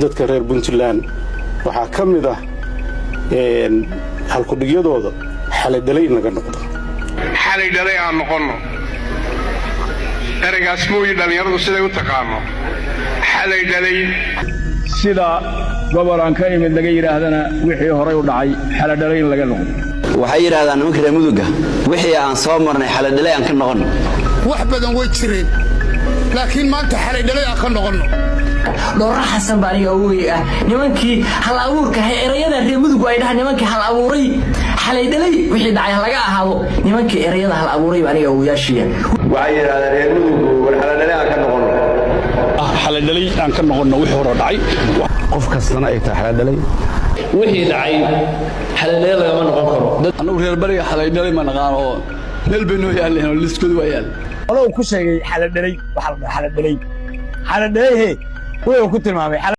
Dadka reer Puntland waxaa ka mid ah halkudhigyadooda xaladhalay in laga noqdo. Xalay dhalay aan noqonno. Eraygaas mooyi dhallinyaradu siday u taqaano xalay dhalay. Sida gobol aan ka imid laga yidhaahdana, wixii horay u dhacay xaladhalay in laga noqdo. Waxay yidhahdaan nimanka reer Muduga, wixii aan soo marnay xaladhalay aan ka noqonno. Wax badan way jireen, laakiin maanta xalaydhalay aan ka noqonno. Dhoorra Xasan baa aniga awogay ah. Nimankii hal abuurka ahay erayada reer Mudugu ay dhahaan, nimankii hal abuuray xalaydhalay, wixii dhacay ha laga ahaado, nimankii erayada hal abuuray baa aniga awoyaashiya. Waxay yidhahdaan reer Mudugu, war xaladhalay aan ka noqonno. Xaladhalay aan ka noqonno wixii hore dhacay. Qof kastana ay tahay xaladhalay. Wixii dhacay xaladhalay lagama noqon karo. Annagu reer bariga xalaydhalay ma naqaan oo meel bay noo yaalleen oo liskoodu waa yaal. Olow ku sheegay xaladhalay, waxaa la dhahaa xaladhalay, xaladhalay he wuxuu ku tilmaamay.